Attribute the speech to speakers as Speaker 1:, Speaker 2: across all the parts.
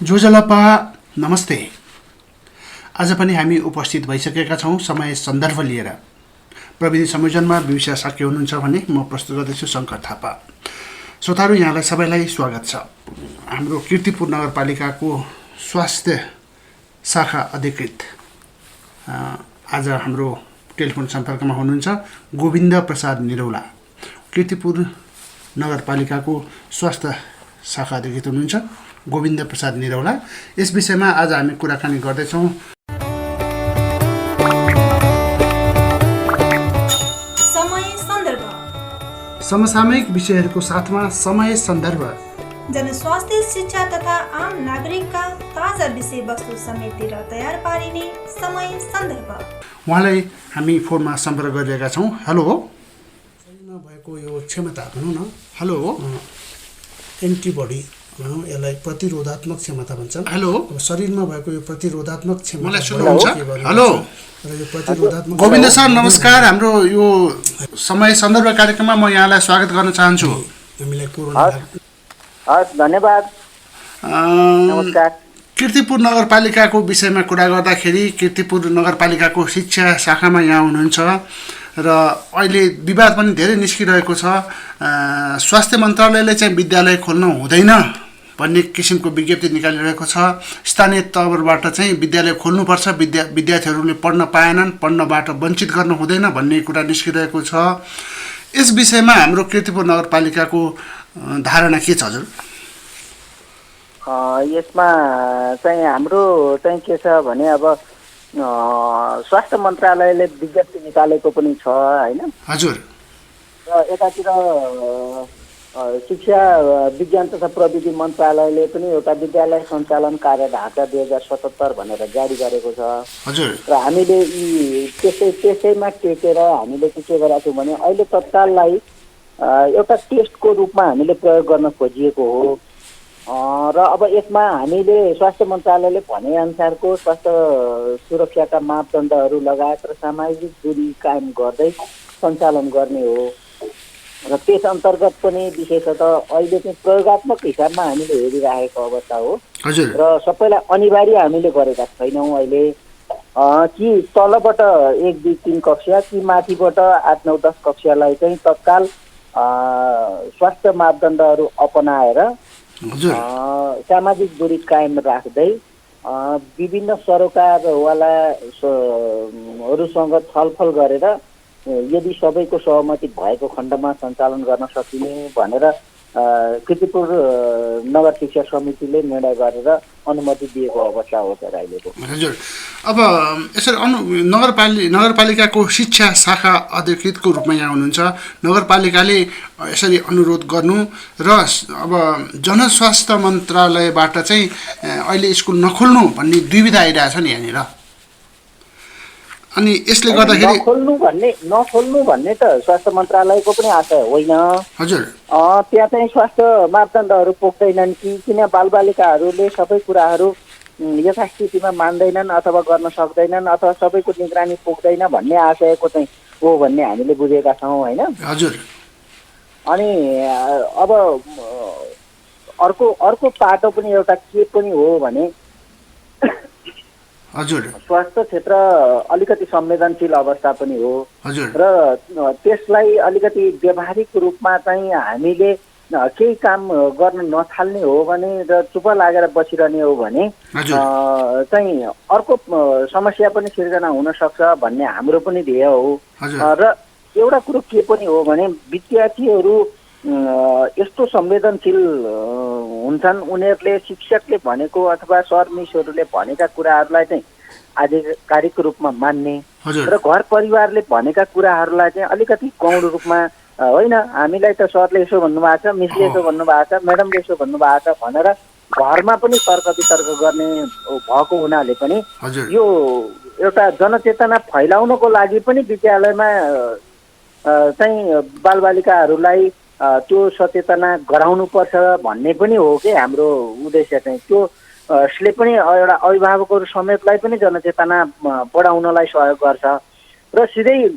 Speaker 1: जोजलपा नमस्ते। आज पनि हामी उपस्थित भइसकेका छौँ समय सन्दर्भ लिएर। प्रविधि संयोजनमा बिबिसा शक्य हुनुहुन्छ भने म प्रस्तुत गर्दैछु शङ्कर थापा। श्रोताहरू, यहाँलाई सबैलाई स्वागत छ। हाम्रो कीर्तिपुर नगरपालिकाको स्वास्थ्य शाखा अधिकृत आज हाम्रो टेलिफोन सम्पर्कमा हुनुहुन्छ गोविन्द प्रसाद निरौला। कीर्तिपुर नगरपालिकाको स्वास्थ्य शाखा अधिकृत हुनुहुन्छ गोविन्द प्रसाद निरौला। यस विषयमा आज हामी कुराकानी गर्दैछौँ। समसामयिक विषयहरूको साथमा समय सन्दर्भ,
Speaker 2: जनस्वास्थ्य, शिक्षा तथा आम नागरिकका ताजा विषयवस्तु समेटेर तयार पारिने समय सन्दर्भ।
Speaker 1: उहाँलाई हामी फोनमा सम्पर्क गरिरहेका छौँ। हेलो, शरीरमा भएको यो क्षमता भनौँ न, हेलो, एन्टिबडी भनौँ, यसलाई प्रतिरोधात्मक क्षमता भन्छन्। हेलो, शरीरमा भएको यो प्रतिरोधात्मक क्षमता। मलाई सुन्नुहुन्छ? हेलो, यो प्रतिरोधात्मक। गोविन्द सर नमस्कार। हाम्रो यो समय सन्दर्भ कार्यक्रममा म यहाँलाई स्वागत गर्न चाहन्छु। हामीलाई कोरोना
Speaker 3: धन्यवाद। नमस्कार।
Speaker 1: कीर्तिपुर नगरपालिकाको विषयमा कुरा गर्दाखेरि कीर्तिपुर नगरपालिकाको शिक्षा शाखामा यहाँ हुनुहुन्छ र अहिले विवाद पनि धेरै निस्किरहेको छ। स्वास्थ्य मन्त्रालयले चाहिँ विद्यालय खोल्नु हुँदैन भन्ने किसिमको विज्ञप्ति निकालिरहेको छ। स्थानीय तहबाट चाहिँ विद्यालय खोल्नुपर्छ, विद्यार्थीहरूले पढ्न पाएनन्, पढ्नबाट वञ्चित गर्नु हुँदैन भन्ने कुरा निस्किरहेको छ। यस विषयमा हाम्रो कीर्तिपुर नगरपालिकाको धारणा के छ हजुर?
Speaker 3: यसमा चाहिँ हाम्रो चाहिँ के छ भने अब स्वास्थ्य मन्त्रालयले विज्ञप्ति निकालेको पनि छ हैन
Speaker 1: हजुर,
Speaker 3: र एकातिर शिक्षा विज्ञान तथा प्रविधि मन्त्रालयले पनि एउटा विद्यालय सञ्चालन कार्य ढाँचा 2077 भनेर जारी गरेको छ
Speaker 1: हजुर।
Speaker 3: र हामीले यी त्यसैमा टेकेर हामीले के गरेका छौँ भने अहिले तत्काललाई एउटा टेस्टको रूपमा हामीले प्रयोग गर्न खोजिएको हो। र अब यसमा हामीले स्वास्थ्य मन्त्रालयले भनेअनुसारको स्वास्थ्य सुरक्षाका मापदण्डहरू लगायत र सामाजिक दूरी कायम गर्दै सञ्चालन गर्ने हो। र त्यस अन्तर्गत पनि विशेषतः अहिले चाहिँ प्रयोगात्मक हिसाबमा हामीले हेरिरहेको अवस्था हो
Speaker 1: हजुर।
Speaker 3: र सबैलाई अनिवार्य हामीले गरेका छैनौँ अहिले। कि तलबाट 1, 2, 3 कक्षा कि माथिबाट 8, 9, 10 कक्षालाई चाहिँ तत्काल स्वास्थ्य मापदण्डहरू अपनाएर सामाजिक दूरी कायम राख्दै विभिन्न सरोकारवालाहरूसँग छलफल गरेर यदि सबैको सहमति भएको खण्डमा सञ्चालन गर्न सकिने भनेर कीर्तिपुर नगर शिक्षा समितिले निर्णय गरेर अनुमति दिएको अवस्था हो सर अहिलेको।
Speaker 1: हजुर, अब यसरी नगरपालिकाको शिक्षा शाखा अधिकृतको रूपमा यहाँ हुनुहुन्छ। नगरपालिकाले यसरी अनुरोध गर्नु र अब जनस्वास्थ्य मन्त्रालयबाट चाहिँ अहिले स्कुल नखोल्नु भन्ने दुविधा आइरहेछ नि यहाँनिर। अनि यसले गर्दाखेरि
Speaker 3: नखोल्नु भन्ने त स्वास्थ्य मन्त्रालयको पनि आशय होइन
Speaker 1: हजुर।
Speaker 3: त्यहाँ चाहिँ स्वास्थ्य मापदण्डहरू पुग्दैनन् कि किन बालबालिकाहरूले सबै कुराहरू यथास्थितिमा मान्दैनन् अथवा गर्न सक्दैनन् अथवा सबैको निगरानी पुग्दैन भन्ने आशयको चाहिँ हो भन्ने हामीले बुझेका छौँ होइन
Speaker 1: हजुर।
Speaker 3: अनि अब अर्को पाटो पनि एउटा के पनि हो भने
Speaker 1: हजुर,
Speaker 3: स्वास्थ्य क्षेत्र अलिकति संवेदनशील अवस्था पनि हो
Speaker 1: हजुर।
Speaker 3: र त्यसलाई अलिकति व्यावहारिक रूपमा चाहिँ हामीले केही काम गर्न नथाल्ने हो भने र चुप लागेर बसिरहने हो भने चाहिँ अर्को समस्या पनि सिर्जना हुन सक्छ भन्ने हाम्रो पनि ध्येय हो। र एउटा कुरो के पनि हो भने विद्यार्थीहरू यस्तो संवेदनशील हुन्छन्, उनीहरूले शिक्षकले भनेको अथवा सर मिसहरूले भनेका कुराहरूलाई चाहिँ आधिकारिक रूपमा मान्ने र घर परिवारले भनेका कुराहरूलाई चाहिँ अलिकति गौण रूपमा होइन हामीलाई त सरले यसो भन्नुभएको छ, मिसले यसो भन्नुभएको छ, म्याडमले यसो भन्नुभएको छ भनेर घरमा पनि तर्क वितर्क गर्ने भएको हुनाले पनि यो एउटा जनचेतना फैलाउनको लागि पनि विद्यालयमा चाहिँ बालबालिकाहरूलाई त्यो सचेतना गराउनुपर्छ भन्ने पनि हो कि हाम्रो उद्देश्य चाहिँ त्यो यसले पनि एउटा अभिभावकहरू समेतलाई पनि जनचेतना बढाउनलाई सहयोग गर्छ र सिधै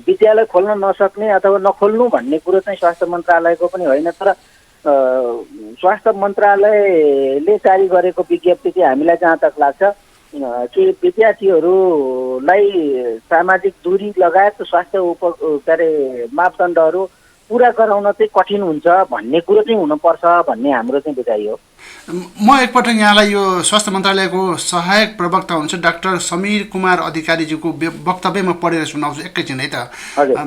Speaker 3: विद्यालय खोल्न नसक्ने अथवा नखोल्नु भन्ने कुरो चाहिँ स्वास्थ्य मन्त्रालयको पनि होइन तर स्वास्थ्य मन्त्रालयले जारी गरेको विज्ञप्ति चाहिँ हामीलाई जहाँ तक लाग्छ कि विद्यार्थीहरूलाई सामाजिक दूरी लगायत स्वास्थ्य मापदण्डहरू पुरा गराउन चाहिँ कठिन हुन्छ भन्ने कुरो चाहिँ हुनुपर्छ भन्ने हाम्रो चाहिँ बुझाइ हो।
Speaker 1: म एकपटक यहाँलाई यो स्वास्थ्य मन्त्रालयको सहायक प्रवक्ता हुन्छ डाक्टर समीर कुमार अधिकारीज्यूको वक्तव्य म पढेर सुनाउँछु एकैछिन है त।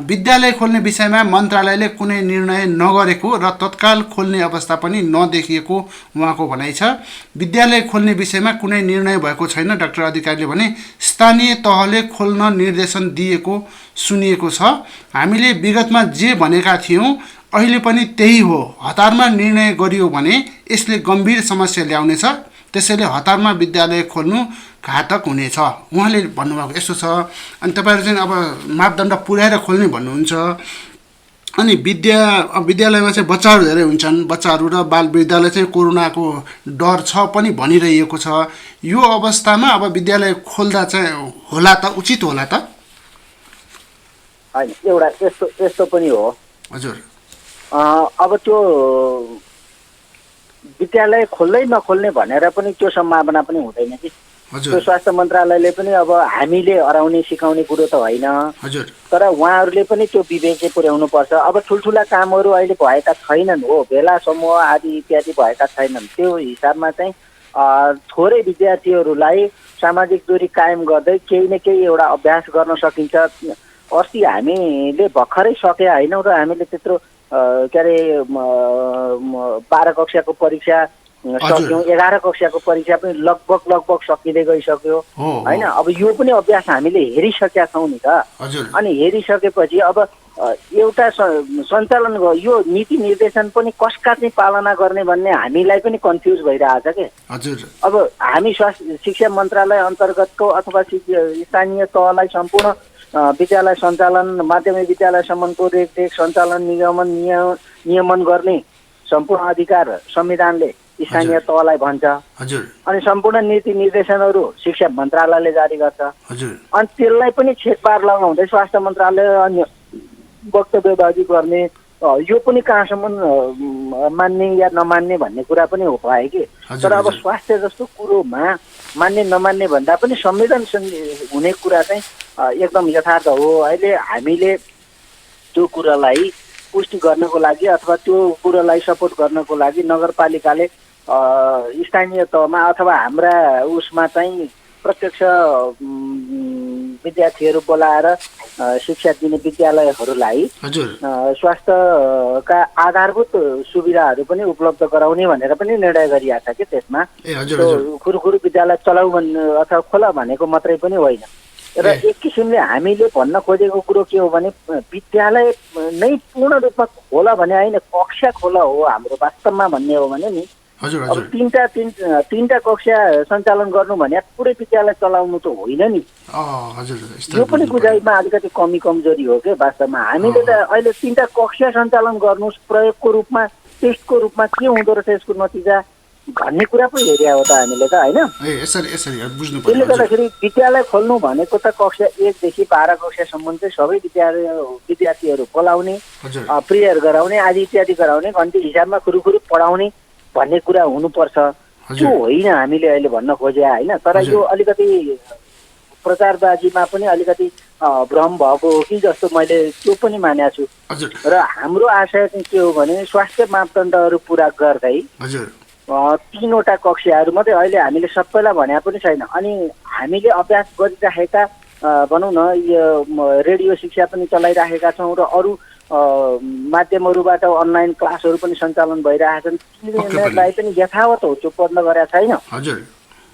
Speaker 1: विद्यालय खोल्ने विषयमा मन्त्रालयले कुनै निर्णय नगरेको र तत्काल खोल्ने अवस्था पनि नदेखिएको उहाँको भनाइ छ। विद्यालय खोल्ने विषयमा कुनै निर्णय भएको छैन डाक्टर अधिकारीले भने। स्थानीय तहले खोल्न निर्देशन दिएको सुनिएको छ। हामीले विगतमा जे भनेका थियौँ अहिले पनि त्यही हो। हतारमा निर्णय गरियो भने यसले गम्भीर समस्या ल्याउनेछ, त्यसैले हतारमा विद्यालय खोल्नु घातक हुनेछ उहाँले भन्नुभएको यस्तो छ। अनि तपाईँहरू चाहिँ अब मापदण्ड पुर्याएर खोल्ने भन्नुहुन्छ। अनि विद्यालयमा चाहिँ बच्चाहरू धेरै हुन्छन्, बच्चाहरू र बाल विद्यालय चाहिँ कोरोनाको डर छ पनि भनिरहेको छ। यो अवस्थामा अब विद्यालय खोल्दा चाहिँ होला त, उचित होला त?
Speaker 3: होइन, एउटा यस्तो पनि हो
Speaker 1: हजुर।
Speaker 3: अब त्यो विद्यालय खोल्दै नखोल्ने भनेर पनि त्यो सम्भावना पनि हुँदैन कि। त्यो स्वास्थ्य मन्त्रालयले पनि अब हामीले हराउने सिकाउने कुरो त होइन, तर उहाँहरूले पनि त्यो विवेक चाहिँ पुर्याउनु पर्छ। अब ठुल्ठुला कामहरू अहिले भएका छैनन् हो, भेला समूह आदि इत्यादि भएका छैनन्। त्यो हिसाबमा चाहिँ थोरै विद्यार्थीहरूलाई सामाजिक दूरी कायम गर्दै केही न केही एउटा अभ्यास गर्न सकिन्छ। अस्ति हामीले भर्खरै सकेका होइनौँ र हामीले त्यत्रो के अरे 12 कक्षाको परीक्षा सक्यौँ, 11 कक्षाको परीक्षा पनि लगभग सकिँदै गइसक्यो होइन। अब यो पनि अभ्यास हामीले हेरिसकेका छौँ नि त। अनि हेरिसकेपछि अब एउटा सञ्चालन यो नीति निर्देशन पनि कसका चाहिँ पालना गर्ने भन्ने हामीलाई पनि कन्फ्युज भइरहेछ के। अब हामी स्वास्थ्य शिक्षा मन्त्रालय अन्तर्गतको अथवा स्थानीय तहलाई सम्पूर्ण विद्यालय सञ्चालन, माध्यमिक विद्यालयसम्मको रेखदेख सञ्चालन नियमन गर्ने सम्पूर्ण अधिकार संविधानले स्थानीय तहलाई भन्छ। अनि सम्पूर्ण नीति निर्देशनहरू शिक्षा मन्त्रालयले जारी गर्छ। अनि त्यसलाई पनि छेकपार लगाउँदै स्वास्थ्य मन्त्रालय अन्य वक्तव्यबाजी गर्ने, यो पनि कहाँसम्म मान्ने या नमान्ने भन्ने कुरा पनि हो पाए कि। तर अब स्वास्थ्य जस्तो कुरोमा मान्ने नमान्ने भन्दा पनि संवेदनशील हुने कुरा चाहिँ एकदम यथार्थ हो। अहिले हामीले त्यो कुरालाई पुष्टि गर्नको लागि अथवा त्यो कुरालाई सपोर्ट गर्नको लागि नगरपालिकाले स्थानीय तहमा अथवा हाम्रा उसमा चाहिँ प्रत्यक्ष विद्यार्थीहरू बोलाएर शिक्षा दिने विद्यालयहरूलाई स्वास्थ्यका आधारभूत सुविधाहरू पनि उपलब्ध गराउने भनेर पनि निर्णय गरिएको छ कि त्यसमा। खुरुखुरु विद्यालय चलाऊ अथवा खोला भनेको मात्रै पनि होइन। र एक किसिमले हामीले भन्न खोजेको कुरो के हो भने विद्यालय नै पूर्ण रूपमा खोला भने होइन, कक्षा खोला हो हाम्रो वास्तवमा भन्ने हो भने नि। अब तीनटा कक्षा सञ्चालन गर्नु भने पुरै विद्यालय चलाउनु त होइन नि। यो पनि बुझाइमा अलिकति कमजोरी हो कि वास्तवमा। हामीले त अहिले 3टा कक्षा सञ्चालन गर्नु प्रयोगको रूपमा, टेस्टको रूपमा के हुँदो रहेछ यसको नतिजा भन्ने कुरा पो हेर्या हो त हामीले त होइन। त्यसले गर्दाखेरि विद्यालय खोल्नु भनेको त कक्षा 1 देखि 12 कक्षासम्म चाहिँ सबै विद्यार्थीहरू बोलाउने, प्रेयर गराउने आदि इत्यादि गराउने, घन्टी हिसाबमा खुरुखुरु पढाउने भन्ने कुरा हुनुपर्छ। त्यो होइन हामीले अहिले भन्न खोजे होइन। तर यो अलिकति प्रचारबाजीमा पनि अलिकति भ्रम भएको हो कि जस्तो मैले त्यो पनि मानेको छु। र हाम्रो आशय चाहिँ के हो भने स्वास्थ्य मापदण्डहरू पुरा गर्दै 3वटा कक्षाहरू मात्रै अहिले हामीले सबैलाई भने पनि छैन। अनि हामीले अभ्यास गरिराखेका भनौँ न यो रेडियो शिक्षा पनि चलाइराखेका छौँ र अरू माध्यमहरूबाट अनलाइन क्लासहरू पनि सञ्चालन भइरहेका छन्। तिनीहरूलाई पनि यथावत हो चुपबन्द गरेका छैन।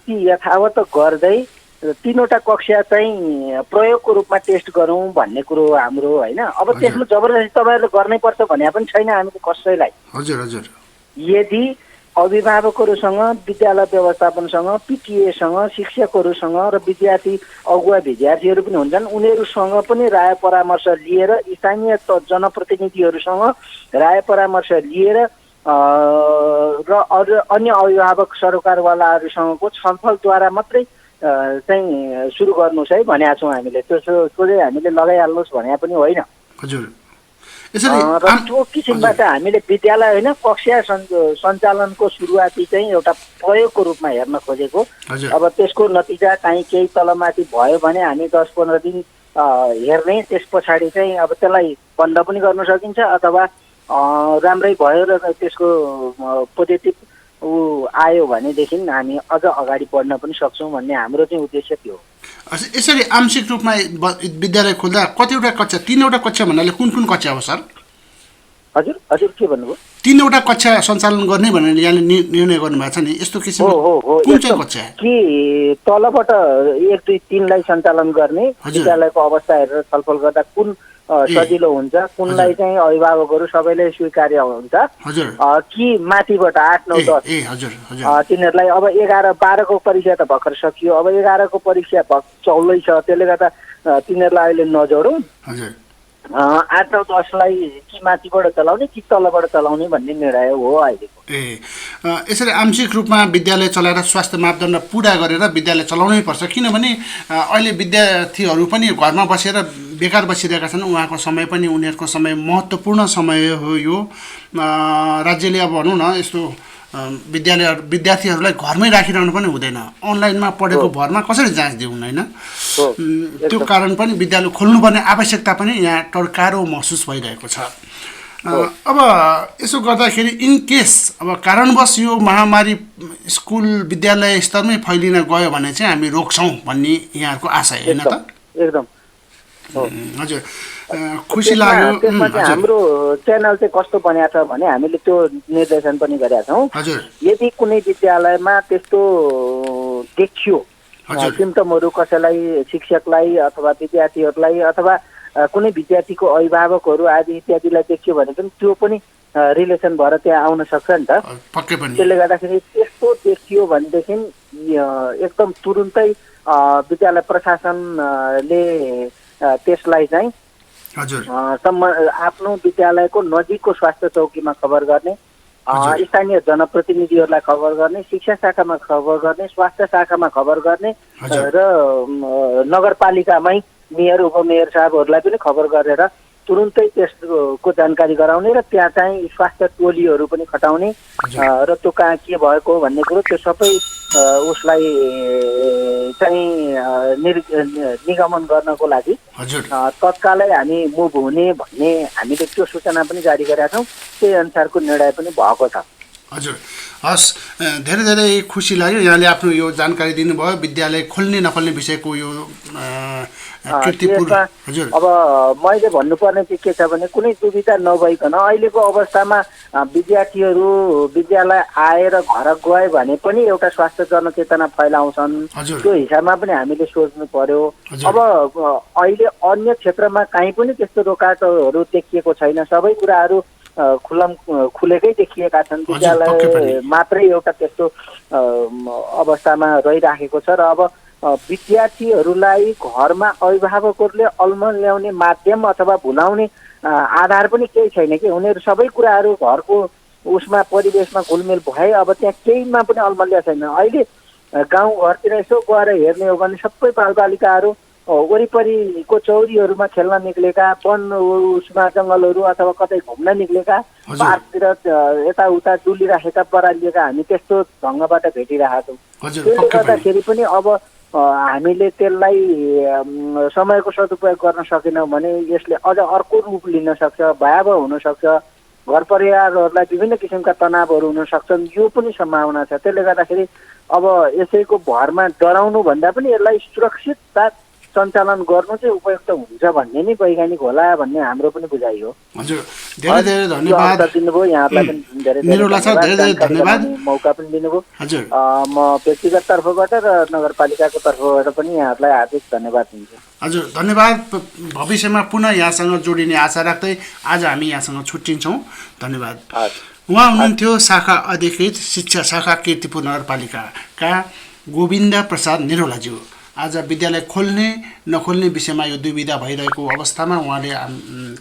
Speaker 3: ती यथावत गर्दै 3वटा कक्षा चाहिँ प्रयोगको रूपमा टेस्ट गरौँ भन्ने कुरो हो हाम्रो होइन। अब त्यसमा जबरजस्ती तपाईँहरूले गर्नै पर्छ भने पनि छैन हामीले कसैलाई। यदि अभिभावकहरूसँग, विद्यालय व्यवस्थापनसँग, पिटिएसँग, शिक्षकहरूसँग र विद्यार्थी अगुवा विद्यार्थीहरू पनि हुन्छन्, उनीहरूसँग पनि राय परामर्श लिएर, स्थानीय जनप्रतिनिधिहरूसँग राय परामर्श लिएर र अन्य अभिभावक सरकारवालाहरूसँगको छलफलद्वारा मात्रै चाहिँ सुरु गर्नुहोस् है भनेका छौँ हामीले। त्यो चाहिँ हामीले लगाइहाल्नुहोस् भने पनि होइन। र त्यो किसिमबाट हामीले विद्यालय होइन कक्षा सञ्चालनको सुरुवाती चाहिँ एउटा प्रयोगको रूपमा हेर्न खोजेको। अब त्यसको नतिजा काहीँ केही तलमाथि भयो भने हामी 10-15 दिन हेर्ने, त्यस पछाडि चाहिँ अब त्यसलाई बन्द पनि गर्न सकिन्छ अथवा राम्रै भयो र त्यसको पोजिटिभ आयो भनेदेखि हामी अझ अगाडि बढ्न पनि सक्छौँ भन्ने हाम्रो चाहिँ उद्देश्य थियो।
Speaker 1: यसरी आंशिक रूपमा विद्यालय खोल्दा कतिवटा कक्षा, 3वटा कक्षा भन्नाले कुन कुन कक्षा हो सर?
Speaker 3: हजुर हजुर के भन्नुभयो?
Speaker 1: 3वटा कक्षा सञ्चालन गर्ने भनेर यहाँले निर्णय गर्नुभएको छ नि, यस्तो किसिमको कुन चाहिँ कक्षा?
Speaker 3: कि तलबाट 1, 2, 3लाई सञ्चालन गर्ने, विद्यालयको अवस्था हेरेर छलफल गर्दा कुन सजिलो हुन्छ, कुनलाई चाहिँ अभिभावकहरू सबैले स्वीकार्य हुन्छ, कि माथिबाट 8, 9, 10 तिनीहरूलाई अब 11, 12को परीक्षा त भर्खर सकियो, अब 11को परीक्षा चल्दैछ, त्यसले गर्दा तिनीहरूलाई अहिले नजोडौँ, 8, 9, 10लाई कि माथिबाट चलाउने कि तलबाट चलाउने भन्ने निर्णय हो अहिलेको।
Speaker 1: यसरी आंशिक रूपमा विद्यालय चलाएर स्वास्थ्य मापदण्ड पुरा गरेर विद्यालय चलाउनै पर्छ, किनभने अहिले विद्यार्थीहरू पनि घरमा बसेर बेकार बसिरहेका छन्। उहाँको समय पनि, उनीहरूको समय महत्त्वपूर्ण समय हो यो। राज्यले अब भनौँ न यस्तो विद्यार्थीहरूलाई घरमै राखिरहनु पनि हुँदैन, अनलाइनमा पढेको भरमा कसरी जाँच दिउन् होइन। त्यो कारण पनि विद्यालय खोल्नुपर्ने आवश्यकता पनि यहाँ टर्कारो महसुस भइरहेको छ। अब यसो गर्दाखेरि इन केस अब कारणवश यो महामारी स्कुल विद्यालय स्तरमै फैलिन गयो भने चाहिँ हामी रोक्छौँ भन्ने यहाँहरूको आशा होइन त?
Speaker 3: एकदम
Speaker 1: हजुर, खुसी लाग्यो।
Speaker 3: त्यसमा चाहिँ हाम्रो च्यानल चाहिँ कस्तो बनेको छ भने हामीले त्यो निर्देशन पनि गरेका छौँ। यदि कुनै विद्यालयमा त्यस्तो देखियो सिम्टमहरू कसैलाई, शिक्षकलाई अथवा विद्यार्थीहरूलाई अथवा कुनै विद्यार्थीको अभिभावकहरू आदि इत्यादिलाई देखियो भने पनि त्यो पनि रिलेसन भएर त्यहाँ आउन सक्छ नि त। त्यसले गर्दाखेरि त्यस्तो देखियो भनेदेखि एकदम तुरुन्तै विद्यालय प्रशासनले त्यसलाई चाहिँ आफ्नो विद्यालयको नजिकको स्वास्थ्य चौकीमा खबर गर्ने, स्थानीय जनप्रतिनिधिहरूलाई खबर गर्ने, शिक्षा शाखामा खबर गर्ने, स्वास्थ्य शाखामा खबर गर्ने र नगरपालिकामै मेयर उपमेयर साहबहरूलाई पनि खबर गरेर तुरुन्तै त्यसको जानकारी गराउने र त्यहाँ चाहिँ स्वास्थ्य टोलीहरू पनि खटाउने र त्यो कहाँ के भएको भन्ने कुरो त्यो सबै उसलाई चाहिँ निगमन गर्नको लागि तत्कालै हामी मुभ हुने भन्ने हामीले त्यो सूचना पनि जारी गरेका छौँ। त्यही अनुसारको निर्णय पनि भएको छ।
Speaker 1: हजुर, हस्, धेरै धेरै खुसी लाग्यो यहाँले आफ्नो यो जानकारी दिनुभयो विद्यालय खोल्ने नखोल्ने विषयको यो किर्तिपुर।
Speaker 3: अब मैले भन्नुपर्ने चाहिँ के छ भने कुनै दुविधा नभइकन अहिलेको अवस्थामा विद्यार्थीहरू विद्यालय आएर घर गए भने पनि एउटा स्वास्थ्य जनचेतना फैलाउँछन्, त्यो हिसाबमा पनि हामीले सोच्नु पर्यो। अब अहिले अन्य क्षेत्रमा काहीँ पनि त्यस्तो रोकाटोहरू देखिएको छैन, सबै कुराहरू खुलेकै देखिएका छन्। विद्यालय मात्रै एउटा त्यस्तो अवस्थामा रहिराखेको छ र अब विद्यार्थीहरूलाई घरमा अभिभावकहरूले अलमल ल्याउने माध्यम अथवा भुलाउने आधार पनि केही छैन कि उनीहरू सबै कुराहरू घरको उसमा परिवेशमा घुलमेल भए अब त्यहाँ केहीमा पनि अलमल्य छैन। अहिले गाउँघरतिर यसो गएर हेर्ने हो भने सबै बालबालिकाहरू वरिपरिको चौरीहरूमा खेल्न निक्लेका, वन उसमा जङ्गलहरू अथवा कतै घुम्न निक्लेका, पार्कतिर यताउता डुलिराखेका परालिएका हामी त्यस्तो ढङ्गबाट भेटिरहेका छौँ। त्यसले गर्दाखेरि पनि अब हामीले त्यसलाई समयको सदुपयोग गर्न सकेनौँ भने यसले अझ अर्को रूप लिन सक्छ, भयावह हुन सक्छ, घर परिवारहरूलाई विभिन्न किसिमका तनावहरू हुन सक्छन्, यो पनि सम्भावना छ। त्यसले गर्दाखेरि अब यसैको भरमा डराउनु भन्दा पनि यसलाई सुरक्षित सञ्चालन गर्नु चाहिँ उपयुक्त हुन्छ भन्ने नै वैज्ञानिक होला भन्ने हाम्रो पनि बुझाइ हो।
Speaker 1: हजुर, धेरै धेरै धन्यवाद
Speaker 3: दिनुभयो, यहाँलाई पनि धेरै
Speaker 1: धेरै धन्यवाद,
Speaker 3: मौका पनि दिनुभयो।
Speaker 1: हजुर,
Speaker 3: म व्यक्तिगत तर्फबाट र नगरपालिकाको तर्फबाट पनि यहाँलाई हार्दिक धन्यवाद दिन्छु।
Speaker 1: हजुर, धन्यवाद। भविष्यमा पुनः यहाँसँग जोडिने आशा राख्दै आज हामी यहाँसँग छुट्टिन्छौँ। धन्यवाद। उहाँ हुनुहुन्थ्यो शाखा अधिकृत शिक्षा शाखा किर्तिपुर नगरपालिकाका गोविन्द प्रसाद निरौलाज्यू। आज विद्यालय खोल्ने नखोल्ने विषयमा यो दुविधा भइरहेको अवस्थामा उहाँले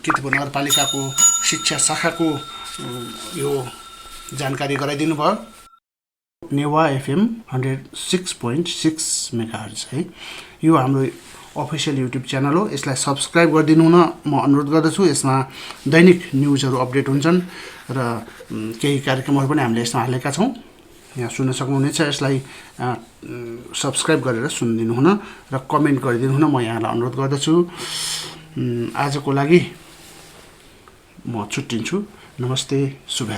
Speaker 1: किर्तिपुर नगरपालिकाको शिक्षा शाखाको यो जानकारी गराइदिनु भयो। नेवा FM 106.6 मेगाहर्ज है, यो हाम्रो अफिसियल युट्युब च्यानल हो। यसलाई सब्सक्राइब गरिदिनु हुन म अनुरोध गर्दछु। यसमा दैनिक न्युजहरू अपडेट हुन्छन् र केही कार्यक्रमहरू पनि हामीले यसमा हालेका छौँ, यहाँ सुन्न सक्नुहुनेछ। यसलाई सब्सक्राइब गरेर सुनिदिनु हुन र कमेन्ट गरिदिनु हुन म यहाँलाई अनुरोध गर्दछु। आजको लागि म छुट्टिन्छु। नमस्ते, शुभ।